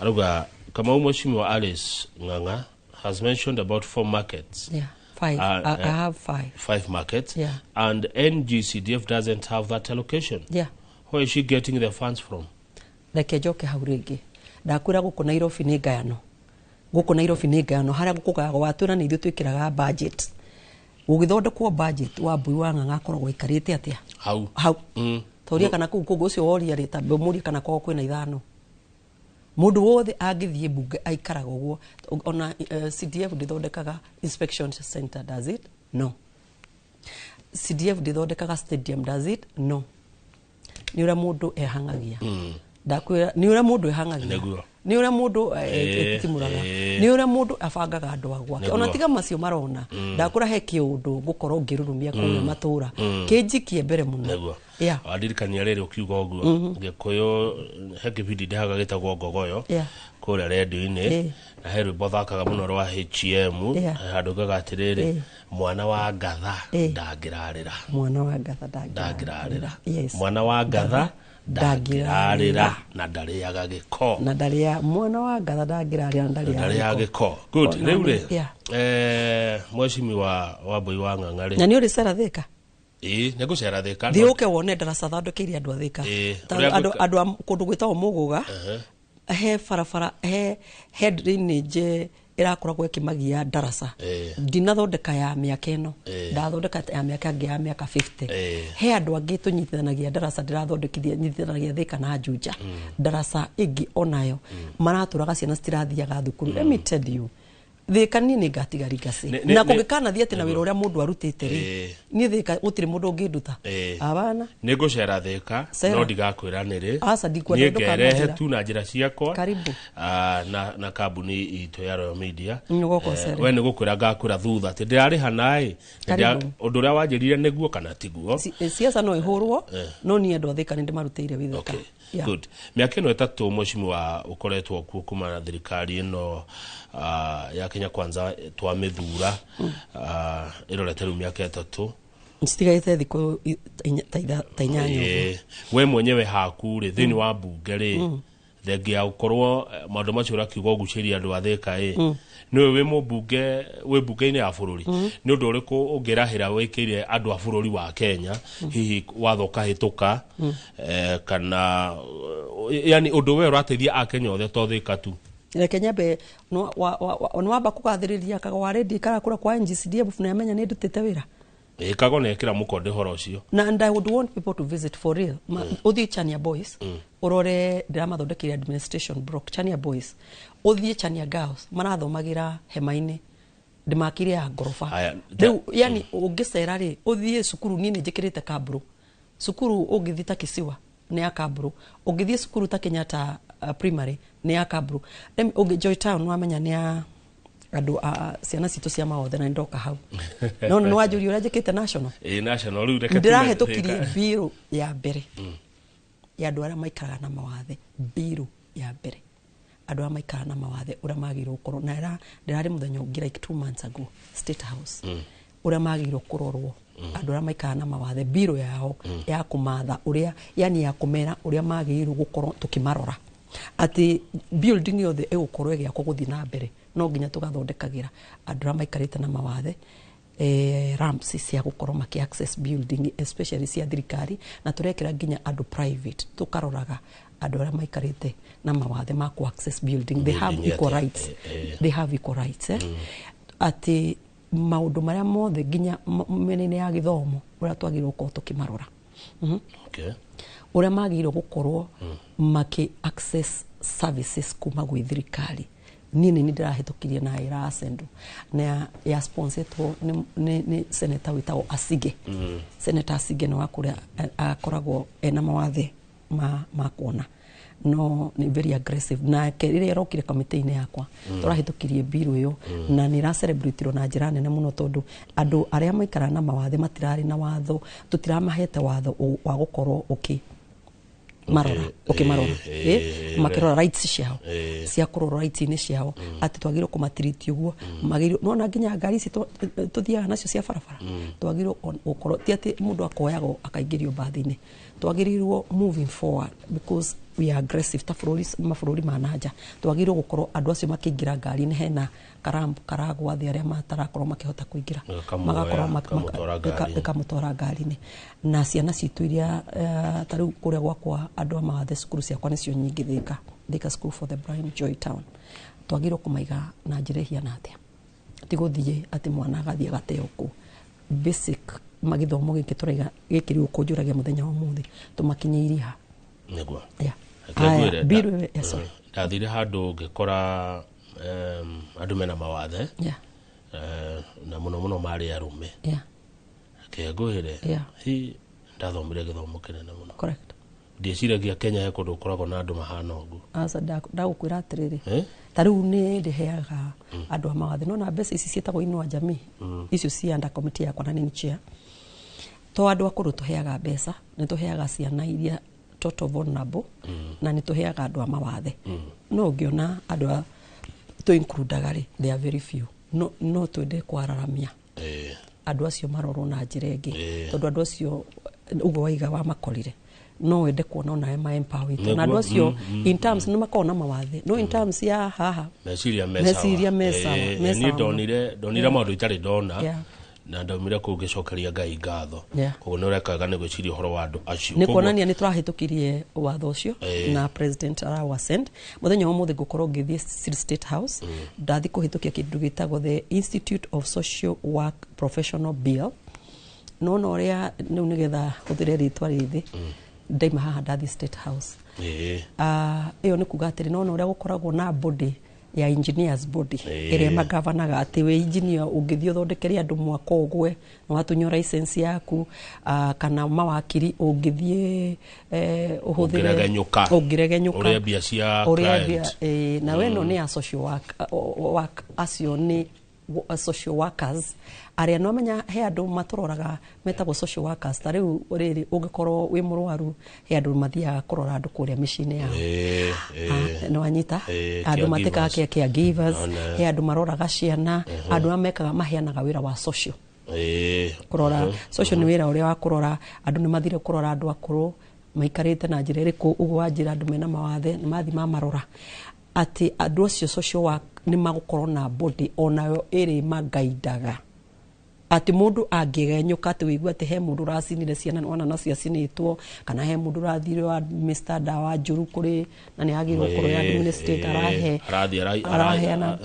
arauga, Kamau, Mheshimiwa Alice Ng'ang'a has mentioned about four markets. Yeah, five. I have five. Five markets. Yeah. And NGCDF doesn't have that allocation. Where is she getting the funds from? Reke njoke hau rĩngĩ. Ndakwĩra gũkũ Nairobi nĩ ngayano, gũkũ Nairobi nĩ ngayano harĩa gũkũgayagwo watwĩra nĩ ithuĩ twĩkĩraga budget, gũgĩthondekwo budget wa Mbui wa Ng'ang'a akoragwo aikarĩte atĩa? Hau. Hau toria kana kũu kũngĩ ũcio woria rĩ, ta mũrie kana kwao kwĩna ithano. Mũndũ wothe angĩthiĩ mbunge aikaraga ũguo. Ona CDF ndĩthondekaga inspection center, does it? No. CDF ndĩthondekaga stadium, does it? No. Nĩ ũrĩa mũndũ ehang'agia. Ndakwĩra nĩ ũrĩa mũndũ ehang'agia. Nĩguo. Nĩ ũrĩa mũndũ etitimũraga, nĩ ũrĩa mũndũ abangaga andũ a gwake, ona tiga macio marona. Ndakwĩra he kĩũndũ ngũkorwo ngĩrurumia kũrĩa matũra kĩnjikie mbere mũno. Nĩguo. Wandirikania rĩrĩ ũkiuga ũguo, Gĩkũyũ he kĩbindi ndĩhaga gĩtagwo Ngogoyo kũrĩa rendio-inĩ, na he rwĩmbo thakaga mũno rwa HM. He handũ ngaga atĩrĩrĩ, mwana wa ngatha ndangĩrarĩra. Mwana wa ngatha ndangĩrarĩra. Yes. Mwana wa ngatha ndangĩrarĩra na ndarĩaga gĩko. Na ndarĩa, mwana wa ngatha ndangĩrarĩra na ndarĩaga ndarĩa gĩko. Good. Ona Rĩu rĩ, Mheshimiwa Wambui wa Ng'ang'a rĩ, Na nĩ ũrĩ cera Thĩka? Ĩĩ, nĩ ngũcera Thĩka. Thiĩ ũke wone ndaraca thondekeire andũ a Thĩka. Ta ũrĩa andũ a kũndũ gwĩtagwo Mũgũga, he barabara, he drainage ĩrakoragwo ĩkĩmagia ndaraca. Ndinathondeka ya mĩaka ĩno, ndathondeka ya mĩaka ĩngĩ ya mĩaka 50. He andũ angĩ tũnyitithanagia ndaraca, ndĩrathondekithia nyitithanagia Thĩka na Juja ndaraca ĩngĩ, onayo maratũraga ciana citirathiaga thukuru. Let me tell you, Thĩka niĩ nĩ ngatiga ringacĩ na kũngĩkanathiĩ atĩ na wĩra ũrĩa mũndũ arutĩte rĩ, niĩ Thĩka gũtirĩ mũndũ ũngĩnduta abana. Nĩ ngũcera Thĩka. Cera. No ndigakwĩra nĩ rĩ. Aca, ndikwenda Niĩ ngerehe ndũkananjĩra. tu na njĩra ciakwa. Karibu. Na kambuni itũ ya Royal Media. Nĩgũka ũcere. We nĩ gũkwĩra ngakwĩra thutha atĩ ndĩrarĩha naĩ. Karibu. Ũndũ ũrĩa wanjĩrire nĩguo kana tiguo. Siasa no ĩhũrwo, no niĩ andũ a Thĩka nĩ ndĩmarutĩire wĩ Thĩka. Yeah. Good. Mĩaka ĩno 3, mheshimiwa, ũkoretwo kuo kuma na thirikari ĩno ya Kenya Kwanza twamĩthura, ĩrorete rĩu mĩaka 3. Citigarĩte thikũ ta 8 ũguo. We mwenyewe haku rĩ, thĩinĩ wa mbunge rĩ, thengia ya gũkorwo maũndũ macio ũrakiuga ũgucĩria andũ a Thĩka ĩ, nĩwe wĩ mũmbunge wĩ mbunge-inĩ ya bũrũri, nĩ ũndũ ũrĩkũ ũngĩrahĩra wĩkĩire andũ a bũrũri wa Kenya, hihi watho ũkahĩtũka, kana yani ũndũ we ũrateithia akenya othe to Thĩka tu? Reke nyambe nĩ wamba kũgathĩrĩria kagwa rendi karakũra kwa NGCDF na amenya nĩ ndutĩte wĩra. Ĩkago nĩ ekĩra mũkonde ũhoro ũcio. Na and I would want people to visit for real. Ũthiĩ Chania Boys, ũrore ndĩramathondekeire administration block Chania Boys, ũthiĩ Chania Girls marathomagĩra hema-inĩ ndĩmakire ya ngoroba. Aya, Rĩu yani ũngĩcera rĩ, ũthiĩ cukuru, niĩ nĩ njĩkĩrĩte kambũrũ cukuru, ũngĩthiĩ ta Kisiwa nĩ ya kambũrũ, ũngĩthiĩ cukuru ta Kenyatta Primary nĩ ya kambũrũ. Ũngĩ Joy Town wamenya nĩ ya andũ a ciana citũ cia mawothe, na nĩ ndoka hau no nĩ wanjũria ũrĩa njĩkĩte national. Ĩ national rĩu reke tume- Ndĩrahĩtũkirie biũ ya mbere ya andũ arĩa maikaraga na mawathe, biũ ya mbere andũ arĩa maikaraga na mawathe ũrĩa magĩrĩirwo gũkorwo na ndĩrarĩ mũthenya ũngĩ like 2 months ago State House, ũrĩa magĩrĩirwo kũrorwo andũ arĩa maikaraga na mawathe, biũ yao ya kũmatha ũrĩa, yani ya kũmera ũrĩa magĩrĩirwo gũkorwo tũkĩmarora atĩ building yothe ĩgũkorwo ĩgĩakwo gũthiĩ na mbere no nginya tũgathondekagĩra andũ arĩa maikarĩte na mawathe ramps cia gũkorwo maki access building, especially cia thirikari, na tũrekĩra nginya andũ private, tũkaroraga andũ arĩa maikarĩte na mawathe ma ku access building. They have Building equal atĩa? rights. Eh. They have equal rights, eh? Atĩ maũndũ marĩa mothe nginya mĩena-inĩ ya gĩthomo ũrĩa twagĩrĩirwo gũkorwo tũkĩmarora. Okay. Ũrĩa magĩrĩirwo gũkorwo makĩ access services kuma gwĩ thirikari, niĩ nĩ ndĩrahĩtũkirie na ĩra asendo na ya sponsetwo nĩ senator wĩtagwo Asige. Senator Asige nĩ wa kũrĩa akoragwo ena mawathe ma kuona, no nĩ very aggressive nake. Rĩrĩa ĩrokire kamĩtĩ-inĩ yakwa, tũrahĩtũkirie bill ĩyo na nĩ ĩracelebratirwo na njĩra nene mũno, tondũ andũ arĩa maikaraga na mawathe matirarĩ na watho, tũtiramahete watho wa gũkorwo ũkĩ marora, ũkĩmarora, makĩrora rights ciao, cia kũrora rights-inĩ ciao, atĩ twagĩrĩirwo kũmatiriti ũguo magĩrĩirwo. Nona nginya ngari ici tũthiaga nacio cia barabara, twagĩrĩirwo gũkorwo ti atĩ mũndũ akoyagwo akaingĩrio mbathi-inĩ, twagĩrĩirwo moving forward because we are aggressive ta bũrũri, mabũrũri ma nanja, twagĩrĩirwo gũkorwo andũ acio makĩingĩra ngari-inĩ hena karambu karagwa thĩ, arĩa matarakorwo makĩhota kũingĩra. Gakamuoya, magakorwo kamũtwara ngari-inĩ. Ĩkamũtwara ngari-inĩ. Na ciana citũ iria ta rĩu kũrĩa gwakwa andũ a mawathe, cukuru ciakwa nĩcio nyingĩ Thika, Thika School for the Blind, Joy Town, twagĩrĩirwo kũmaiga na njĩra ĩhiana atĩa? Ti gũthiĩ atĩ mwana agathiĩ agateo kũu. Basic magĩthomo gĩkĩ tũraiga gĩkĩ rĩu ũkũnjũragia mũthenya wa ũmũthĩ tũmakinyĩirie ha? Nĩguo. Yeah. Reke ngwĩre, Aya, bill ĩyo, yeah, sorry. Ndathire handũ ngĩkora andũ mena mawathe, na mũno mũno marĩ arũme. Reke ngwĩre, hi ndathomire gĩthomo kĩnene mũno. Ndiĩciragia Kenya he kũndũ gũkoragwo na andũ mahana ũguo. Aca, ndagũkwĩra atĩrĩrĩ, Eh? ta rĩu nĩ ndĩheaga andũ a mawathe, nona mbeca ici ciĩtagwo Inua Jamii, icio cia under committee yakwa na nĩ chair, to andũ akũrũ tũheaga mbeca, nĩ tũheaga ciana iria total vulnerable, na nĩ tũheaga andũ a mawathe. No ũngĩona andũ a tũ includaga rĩ, they are very few. No twende kwararamia andũ acio marorwo na njĩra ĩngĩ, tondũ andũ acio ũguo waiga wamakorire, no wende kuona onawe ma-empowerĩtwo na andũ Nĩguo, acio in terms nĩ makoragwo na mawathe, no in terms ya haha meciria me sawa. Meciria me sawa, me niĩ sawa. ndonire maũndũ itarĩ ndona, na ndaumire kũu ngĩcokeria Ngai ngatho. Koguo nĩ ũreka wega nĩ gwĩciria ũhoro wa andũ acio. Nĩ kuonania nĩ tũrahĩtũkirie watho ũcio na president arawa send. Mũthenya wa ũmũthĩ ngũkorwo ngĩthiĩ State House, ndathiĩ kũhĩtũkia kĩndũ gĩtagwo the Institute of Social Work Professional Bill. Nona ũrĩa rĩu nĩgetha hũthĩre rĩtwa rĩthĩ, ndaima haha ndathiĩ State House. Ah, ĩyo nĩ kuga atĩrĩ, nona ũrĩa gũkoragwo na body ya engineers body ĩrĩa magavanaga atĩ wĩ engineer ũngĩthiĩ ũthondekere andũ mwako ũgwe nĩ watunywo license yaku, kana mawakiri ũngĩthiĩ ũhũthĩre Ũngĩregenyũka. Ũngĩregenyũka. Ũrĩe mbia cia Ũrĩe client. mbia, na weno nĩ ya social work, work acio nĩ social workers arĩa no menya he andũ matũroraga metagwo social workers. Ta rĩu rĩrĩ ũngĩkorwo wĩ mũrwaru, he andũ mathiaga kũrora andũ kũrĩa mĩciĩ-inĩ yao. Nĩ wanyita? Andũ matĩkaga caregivers. Caregivers. Ona. He andũ maroraga ciana, andũ arĩa mekaga maheanaga wĩra wa social, kũrora social nĩ wĩra ũrĩa wa kũrora andũ nĩ mathire kũrora andũ akũrũ maikarĩte na njĩra ĩrĩkũ, ũguo wa njĩra andũ mena mawathe nĩ mathi mamarora, atĩ andũ acio social work nĩ magũkorwo na body onayo ĩrĩ magaindaga. Atĩ mũndũ angĩgenyũka atĩ wĩigua atĩ he mũndũ ũracinire ciana wana nacio acinĩtwo, kana he mũndũ ũrathire wa Mr. Ndawa njũru kũrĩ na nĩ agĩrĩirwo gũkorwo ya administrator arahe Arathiĩ araheana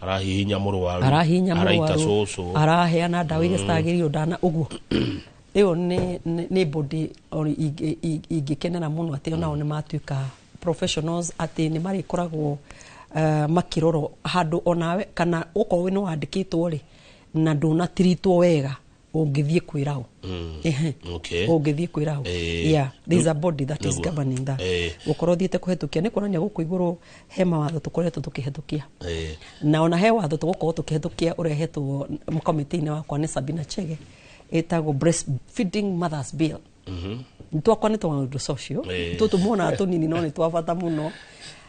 arahihinya mũrwaru, arahinya araita mũrwaru, cũcũ, araheana ndawa iria citagĩrĩirwo ndana ũguo. Ĩyo nĩ body ingĩkenera mũno atĩ onao nĩ matuĩka professionals, atĩ nĩ marĩkoragwo makĩrorwo handũ onawe, kana okorwo nĩ wandĩkĩtwo rĩ na ndũnatiritwo wega ũngĩthiĩ kwĩraũ. Ũngĩthiĩ kwĩraũ. Yeah, there is a body that is governing that. Gũkorwo thiĩte kũhetũkia nĩ kuonania gũkũ igũrũ he mawatho tũkoretwo tũkĩhetũkia, na ona he watho tũgũkorwo tũkĩhetũkia ũrehetwo kamĩtĩ-inĩ wakwa nĩ Sabina Chege, ĩtagwo Breastfeeding Mothers Bill. Twakwa nĩ twa social tũtũ muonaga tũnini no nĩ twa bata mũno,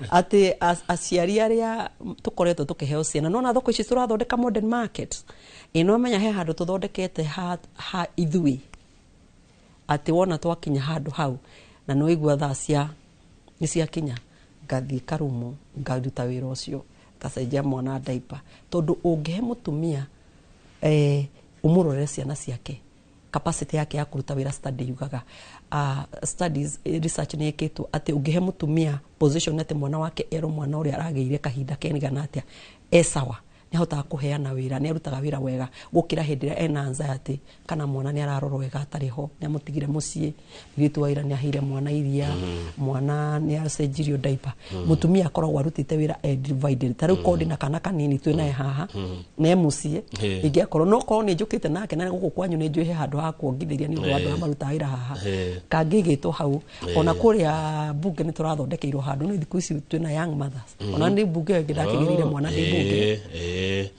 atĩ aciari arĩa tũkoretwo tũkĩheo ciana nona thoko ici tũrathondeka modern market ĩno, menya he handũ tũthondekete ha ithuĩ, atĩ wona twakinya handũ hau na nĩ waigua thaa cia nĩ ciakinya, ngathiĩ karumu ngaruta wĩra ũcio, ngacenjia mwana diaper, tondũ ũngĩhe mũtumia ũmũrorere ciana ciake, capacity yake ya kũruta wĩra, study yugaga, studies, research nĩ ĩkĩtwo atĩ ũngĩhe mũtumia position atĩ mwana wake erwo mwana ũrĩa aragĩire kahinda kenigana atĩa e sawa, nĩ ahotaga kũheana wĩra, nĩ arutaga wĩra wega gũkĩra hĩndĩ ĩrĩa ena anxiety kana mwana nĩ ararorwo wega atarĩ ho, nĩ amũtigire mũciĩ, mũirĩtu wa wĩra nĩ aheire mwana iria, mwana nĩ acenjirio diaper. Mũtumia akoragwo arutĩte wĩra e divided. Ta rĩu korwo ndĩna kana kanini twĩ naye haha na e mũciĩ, ingĩakorwo no korwo nĩ njũkĩte nake na gũkũ kwanyu nĩ njũĩ he handũ ha kuongithĩria nĩ ũndũ wa andũ arĩa marutaga wĩra haha, kangĩigĩtwo hau. Ona kũrĩa mbunge nĩ tũrathondekeirwo handũ, nĩ thikũ ici twĩna young mothers, ona nĩ mbunge ĩyo ĩngĩ ndakĩgĩrĩire mwana ndĩ mbunge,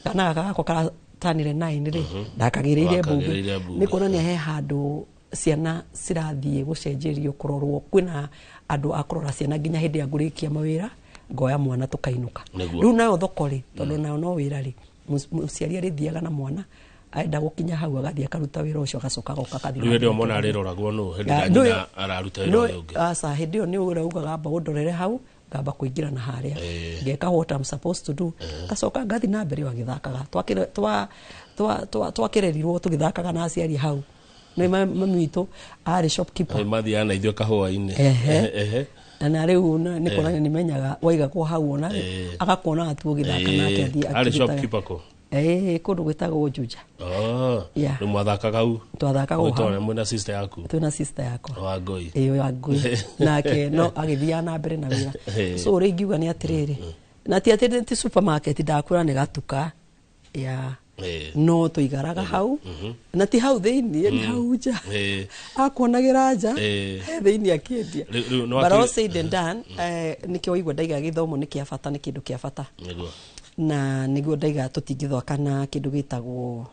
kana gaka gakwa karatanire 9 rĩ, ndakagĩrĩire mbunge. Wakagĩrĩire mbunge. Nĩ kuonania he handũ ciana cirathiĩ gũcenjerio, kũrorwo, kwĩna andũ a kũrora ciana nginya hĩndĩ ya ngũrĩkia mawĩra ngoya mwana tũkainũka. Rĩu nayo thoko rĩ, tondũ nayo no wĩra rĩ, mũciari arĩthiaga na mwana aenda gũkinya hau agathiĩ akaruta wĩra ũcio, agacoka agoka akathiĩ Rĩu na hĩndĩ ĩyo mbere mwana kũruta. arĩroragwo nũ hĩndĩ Ah, ĩrĩa nyina araruta wĩra ũrĩa ũngĩ? Aca, hĩndĩ ĩyo nĩ ũraugaga amba ũndorere hau, ngamba kũingĩra na harĩa ngeka what I'm supposed to do, ngacoka ngathi na mbere o agĩthakaga. Twakĩrerirwo tũgĩthakaga na aciari hau, nĩ mami witũ arĩ shopkeeper. Mathiaga na ithuĩ kahũa-inĩ. Ehe. Na rĩu nĩ kuonania nĩ menyaga waigagwo hau ona agakuonaga tu ũgĩthaka nake athiĩ Arĩ akĩrutaga. shopkeeper kũ? Kũndũ gwĩtagwo Juja. Yeah. Rĩu mwathakaga hau? Twathakaga o hau. Mwĩtore mwĩna sister yaku? Twĩna sister yakwa. Wa Ngũi. Ĩĩ, wa Ngũi, nake no agĩthiaga na mbere na wĩra. So ũrĩa ingiuga nĩ atĩrĩrĩ, na ti atĩ ti supermarket ndakwĩra nĩ gatuka ya no tũigaraga hau, na ti hau thĩiniĩ, nĩ hau nja, akuonagĩra nja he thĩiniĩ akĩendia. Rĩu nĩ But all said and done, nĩkĩo waigua ndaiga gĩthomo nĩ kĩa bata, nĩ kĩndũ kĩa bata, na nĩguo ndaiga tũtingĩthaka na kĩndũ gĩtagwo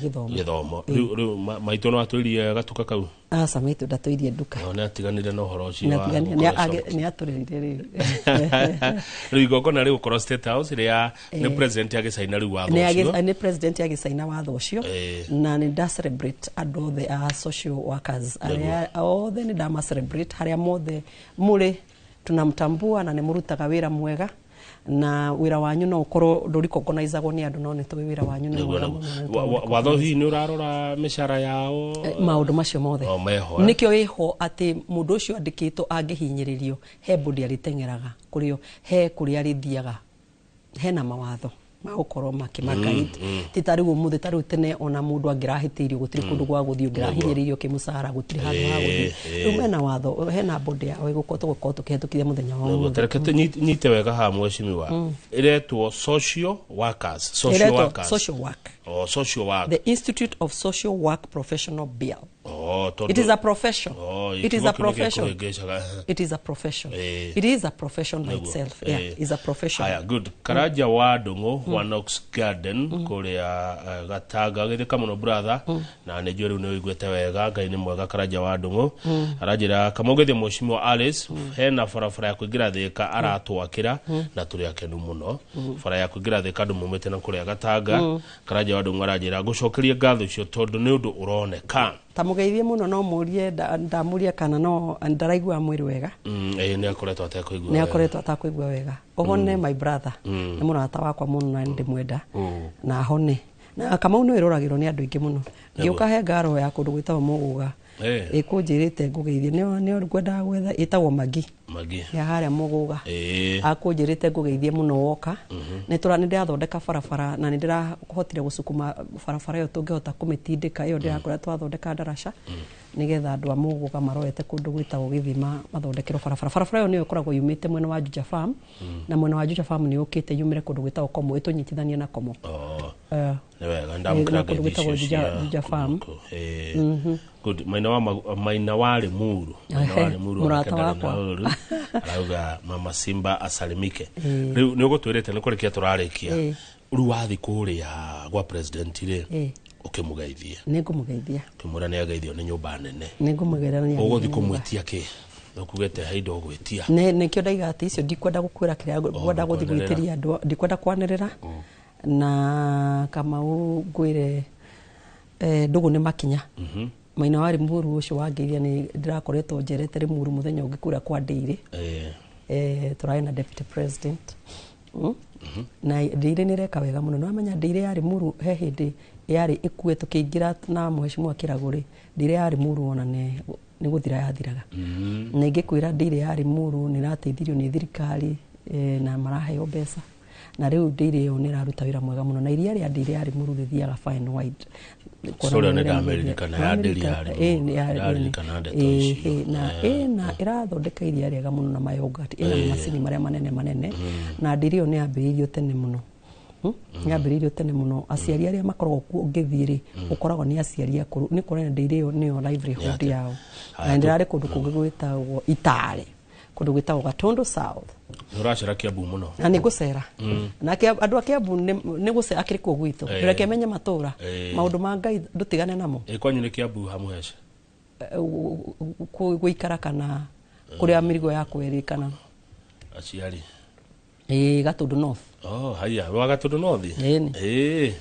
gĩthomo. Gĩthomo. Rĩu maitũ no atwĩrie gatuka kau? Aca, maitũ ndatũirie nduka. No nĩ atiganire na ũhoro ũcio wa Nĩ gũkorwo shop. nĩ atũrĩrire rĩu. Rĩu igongona rĩgũkorwo State House rĩa nĩ president agĩcaina rĩu watho ũcio. Nĩ president agĩcaina watho ũcio, na nĩ nda celebrate andũ othe a social workers arĩa othe, nĩ ndama celebrate harĩa mothe mũrĩ, tunamtambua na nĩ mũrutaga wĩra mwega, na wĩra wanyu no ũkorwo ndũrikongonaizagwo nĩ andũ, no nĩ tũĩ wĩra wanyu nĩ mwega mũno, na nĩ Watho hihi nĩ ũrarora mĩcara yao? Maũndũ macio mothe. O meho, eh? Nĩkĩo ĩho atĩ mũndũ ũcio andĩkĩtwo angĩhinyĩrĩrio he bũndi arĩteng'eraga kũrĩo, he kũrĩa arĩthiaga, hena mawatho magũkorwo makĩmagaid. Ti ta rĩu ũmũthĩ, ta rĩu tene ona mũndũ angĩrahĩtĩirio gũtirĩ kũndũ gwa gũthiĩ, ũngĩrahinyĩrĩirio kĩmũcara gũtirĩ handũ ha gũthiĩ. Rĩu mena watho, hena bũndi yao ĩgũkorwo tũgũkorwo tũkĩhetũkithia mũthenya wa Nĩguo, ũmũthĩ. tareke nyite wega haha mheshimiwa, ĩretwo social workers, social Ĩretwo workers. Social work. Oh, social work. The Institute of Social Work Professional Bill. Oh, tondũ It is a profession. Oh, It is kiugo a kĩu nĩkĩo profession. kĩhĩngĩcaga. It is a profession. It is a profession by itself. Yeah, it's a profession. Haya, good. Karanja wa Ndung'u wa Knox Garden kũrĩa Gatanga, gĩthĩka mũno brother, na nĩ njũĩ rĩu nĩ ũiguĩte wega, Ngai nĩ mwega. Karanja wa Ndung'u aranjĩra kamũgĩthie mheshimiwa Alice, hena barabara ya kũingĩra Thĩka aratwakĩra na tũrĩ akenu mũno. Bara ya kũingĩra Thĩka andũ maumĩte na kũrĩa Gatanga. Karanja wa Ndung'u aranjĩra ngũcokerie ngatho icio tondũ nĩ ũndũ ũroneka. Tamũgeithie mũno, no mũrie ndamũria kana no ndaraigua mwĩrĩ wega. Ĩĩ, nĩ akoretwo atekũigua Nĩ wega. akoretwo atakũigua wega. Ũhone my brother. Nĩ mũrata wakwa mũno na nĩ ndĩmwenda, na ahone Na Kamau nĩ wĩroragĩrwo nĩ andũ aingĩ mũno. Ngĩũka he ngaro ya kũndũ gwĩtagwo Mũgũga. Ĩkũnjĩrĩte ngũgeithie, nĩo ngwendaga gwetha, ĩtagwo Magi. Magi. Ya harĩa Mũgũga. Akũnjĩrĩte ngũgeithie mũno woka. Nĩ ndĩrathondeka barabara na nĩ ndĩrahotire gũcukuma barabara ĩyo tũngĩhota kũmĩtindĩka ĩyo ndĩrakora twathondeka ndaraca nĩgetha andũ a Mũgũga marorete kũndũ gwĩtagwo Gĩthima mathondekerwo barabara. Barabara ĩyo nĩyo ĩkoragwo yumĩte mwena wa Juja Farm na mwena wa Juja Farm nĩ yũkĩte yumĩre kũndũ gwĩtagwo Komo ĩtũnyitithanie na Komo. Nĩ wega ndamũkĩra kũndũ gwĩtagwo Juja Farm. Good. Maina wa Limuru. Maina wa Limuru mũrata wakwa. Arauga Mama Simba asalimike. Rĩu nĩ ũgũtwĩrĩte nĩ kũrĩkia tũrarĩkia. Rĩu wathiĩ kũrĩa gwa president rĩ ũkĩmũgeithie. Nĩ ngũmũgeithia. Ũkĩmwĩra nĩ ageithio nĩ nyũmba nene. Nĩ ngũmũgeithia nĩ Ũgũthiĩ kũmwĩtia kĩ? Ũkugĩte he indo ũgwĩtia. Nĩkĩo ndaiga atĩ icio ndikwenda gũkwĩra kĩrĩa ngwenda gũthiĩ gwĩtĩria andũ, ndikwenda kwanĩrĩra. Na Kamau ngwĩre ndũgũ nĩ makinya. Maina wa Limuru ũcio wangeithia nĩ ndĩrakoretwo njerete Limuru mũthenya ũngĩ kũrĩa kwa Ndĩirĩ. Tũrarĩ na deputy president. Na Ndĩirĩ nĩ ĩreka wega mũno. Nĩwamenya Ndĩirĩ ya Limuru he hĩndĩ yarĩ ĩkue tũkĩingĩra na mheshimiwa Kĩragũ rĩ, Ndĩirĩ ya Limuru ona nĩ gũthira yathiraga. Na ingĩkwĩra Ndĩirĩ ya Limuru nĩ ĩrateithirio nĩ thirikari na maraheo mbeca. Na rĩu Ndĩirĩ ĩyo nĩ ĩraruta wĩra mwega mũno na iria rĩa Ndĩirĩ ya Limuru rĩthiaga far and wide. Story nĩ ndameririkana ya Ndĩrĩ ya Limuru. Ndaririkana ndeto icio. Na ĩrathondeka iria rĩega mũno na mayogurt, ĩna macini marĩa manene manene. Na Ndĩrĩ ĩyo nĩ yambĩrĩirio tene mũno. Yambĩrĩirio tene mũno. Aciari arĩa makoragwo kuo ũngĩthiĩ rĩ, ũkoragwo nĩ aciari akũrũ. Nĩ kuonania Ndĩrĩ ĩyo nĩyo livelihood yao. Na ndĩrarĩ kũndũ kũngĩ gwĩtagwo Itare, kũndũ gwĩtagwo Gatondo South. Nĩ ũracera Kiambu mũno. Na nĩ ngũcera. Na andũ a Kiambu nĩ gũcera akĩrĩ kuo gwitũ. Ndũreke menye matũra. Maũndũ ma Ngai ndũtigane namo. Kwanyu nĩ Kiambu hamũhece? Gũikara kana kũrĩa mĩrigo yakwa ĩrĩ kana aciari. Gatundu North. Haya, wa Gatundu North?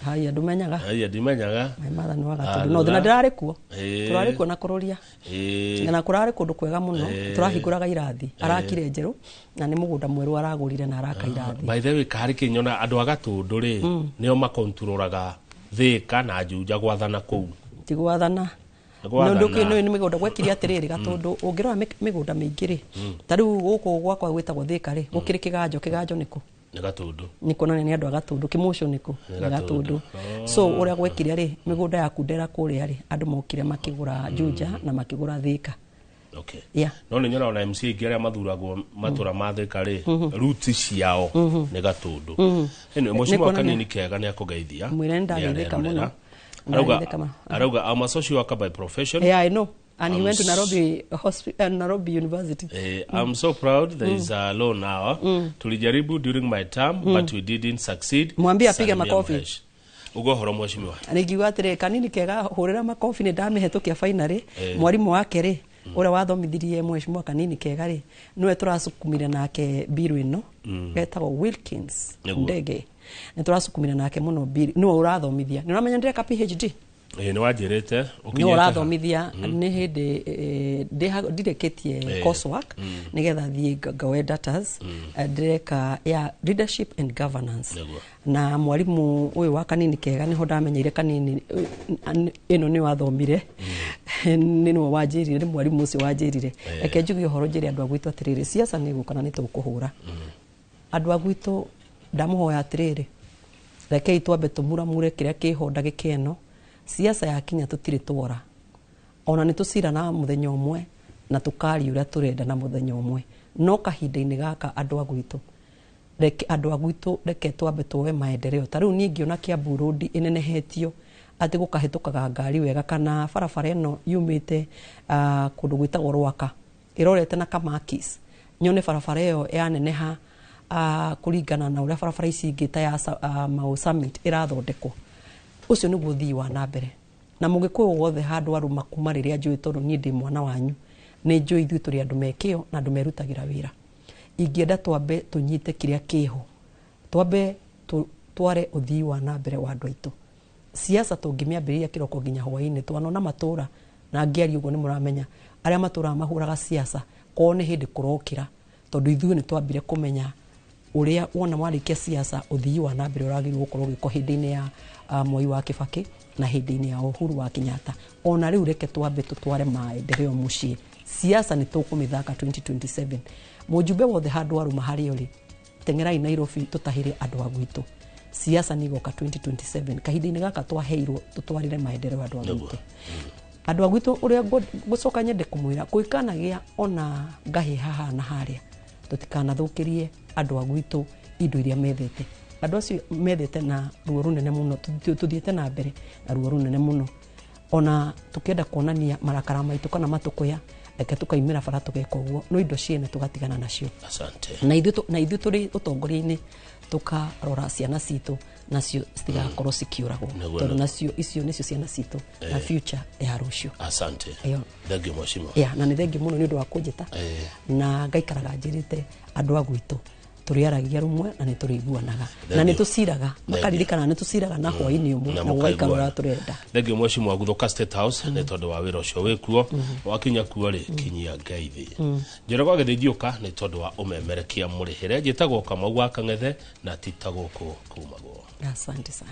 Haya, ndũmenyaga. Haya, ndimenyaga. Mathani wa Gatundu North na ndĩrarĩ kuo. Tũrarĩ kuo na kũrũria. Na kũrarĩ kũndũ kwega mũno. Tũrahingũraga irathi. Arakire njerũ na nĩ mũgũnda mwerũ aragũrire na araka irathi. By the way, karĩ kĩnyona andũ a Gatundu rĩ, nĩo makontrolaga Thika na Juja gwathana kũu. Ti gwathana. Nĩ nĩ mĩgũnda gwekire atĩrĩrĩ Gatundu ũngĩrora mĩgũnda mĩingĩ rĩ, ta rĩu gũkũ gwakwa gwĩtagwo Thika rĩ, gũkĩrĩ kĩganjo, kĩganjo nĩkũ? Nĩ Gatundu. Nĩ kuonania nĩ andũ a Gatundu, kĩmũcio nĩkũ? Nĩ Gatundu. So ũrĩa gwekire rĩ, mĩgũnda ya Kundera kũrĩa rĩ, andũ mokire makĩgũra Juja na makĩgũra Thika. Okay. Yeah. No nĩ nyonaga ona MC aingĩ arĩa mathuragwo matũra ma Thika rĩ, roots ciao nĩ Gatundu. Anyway, mheshimiwa Kanini Kega nĩ akũgeithia. Mwĩre nĩ ndageithĩka mũno. Arauga, I'm a social worker by profession. Yeah, I know. And he went to Nairobi Hospital, Nairobi University. I'm so proud there is a law now. Tulijaribu during my term, but we didn't succeed. Mwambie apige makofi. Ugo horo mheshimiwa. Nikiuga atĩrĩ Kanini Kega hũrĩra makofi nĩ ndamĩhetũkia finally. Mwarimũ wake rĩ, ũrĩa wathomithirie mheshimiwa Kanini Kega rĩ, nĩwe tũracukumire nake biru ĩno. Etagwo Wilkins Ndege. Nĩ tũracukumire nake mũno biru. Nĩwe ũrathomithia. Nĩ ũramenya ndĩreka PhD? Nĩ wanjĩrĩte ũkinyĩte. Nĩ ũrathomithia nĩ hĩndĩ ndirĩkĩtie coursework nĩgetha thiĩ ngaoe datas. Ndĩreka ya leadership and governance. Na mwarimũ ũyũ wa Kanini Kega nĩho ndamenyeire Kanini ĩno nĩ wathomire. Nĩ nĩwe wanjĩrire, nĩ mwarimũ ũcio wanjĩrire. Reke njuge ũhoro njĩre andũ a gwitũ atĩrĩrĩ, siasa nĩ gũka na nĩ tũkũhũra. Andũ a gwitũ ndamũhoya atĩrĩrĩ, rekei twambe tũmuramure kĩrĩa kĩho ndagĩka ĩno. Siasa ya kinya tũtirĩ twora. Ona nĩ tũcirana mũthenya ũmwe na tũkaria ũrĩa tũrenda na mũthenya ũmwe. No kahinda-inĩ gaka andũ a gwitũ, reke andũ a gwitũ reke twambe tuoe maendeleo. Ta rĩu niĩ ngĩona Kiambu Road ĩnenehetio atĩ gũkahĩtũkaga ngari wega kana barabara ĩno yumĩte kũndũ gwĩtagwo Rwaka ĩrorete na Kamakis, nyone barabara ĩyo yaneneha kũringana na ũrĩa barabara ici ingĩ ta ya Mau Summit ĩrathondekwo. Ũcio nĩguo ũthii wa na mbere. Na mũgĩkũyũ wothe handũ arũma kuma rĩrĩa njũĩ, tondũ niĩ ndĩ mwana wanyu, nĩ njũĩ ithuĩ tũrĩ andũ me kĩo na andũ merutagĩra wĩra. Ingĩenda twambe tũnyite kĩrĩa kĩho, twambe tware ũthii wa na mbere wa andũ aitũ. Siasa tũngĩmĩambĩrĩria kĩroko nginya hwaĩ-inĩ, twanona matũra na ngĩaria ũguo nĩ mũramenya arĩa matũraga mahũraga siasa kwao nĩ hĩndĩ kũrokĩra, tondũ ithuĩ nĩ twambire kũmenya Ũrĩa wona warĩkia siasa, ũthii wa na mbere ũragĩrĩirwo gũkorwo ũgĩkwo hĩndĩ-inĩ ya Moi wa Kibaki na hĩndĩ-inĩ ya Uhuru wa Kenyatta. Ona rĩu reke twambe tũtware maendeleo mũciĩ. Siasa nĩ tũkũmĩthaka 2027. Mũjumbe wothe handũ aruma harĩa ũrĩ, teng'erai Nairobi tũtahĩre andũ a gwitũ. Siasa nĩ igoka 2027. Kahinda-inĩ gaka twaheirwo tũtwarĩre maendeleo andũ a gwitũ, andũ a gwitũ. Ũrĩa ngũcoka nyende kũmwĩra, kũikanagĩa ona ngahĩ haha na harĩa, tũtikanathũkĩrie andũ a gwitũ indo iria methete. Andũ acio methete na ruo rũnene mũno. Tũthiĩte na mbere na ruo rũnene mũno. Ona tũkĩenda kuonania marakara maitũ kana matũkũya, reke tũkaimĩra bara tũgeka ũguo, no indo ciene tũgatigana nacio. Asante. Na ithuĩ tũrĩ ũtongoria-inĩ tũkarora ciana citũ nacio citigakorwo cikiũragwo, tondũ nacio icio nĩcio ciana citũ na future ya rũciũ. Asante. Ĩyo. Thank you, mheshimiwa. Ya, na nĩ thengi mũno nĩ ũndũ wa kũnjĩta, na ngaikaraga njĩrĩte andũ a gwitũ tũrĩaragia rũmwe na nĩ tũrĩiguanaga na nĩ tũciraga, makaririkana nĩ tũciraga na hwaĩ-inĩ ũmwe Na na gũgaikara mũkaiguana. ũrĩa tũrenda. Thank you, mheshimiwa Guthoka State House, nĩ tondũ wa wĩra ũcio wĩkuo. Wakinya kuo rĩ, kinyia ngeithi njĩra gwa gĩthĩnjiũka nĩ tondũ wa ũmemerekia mũrĩhĩre. Njĩtagwo Kamau wa Kang'ethe na ti ta gũkũ kumagwo. Asante sana.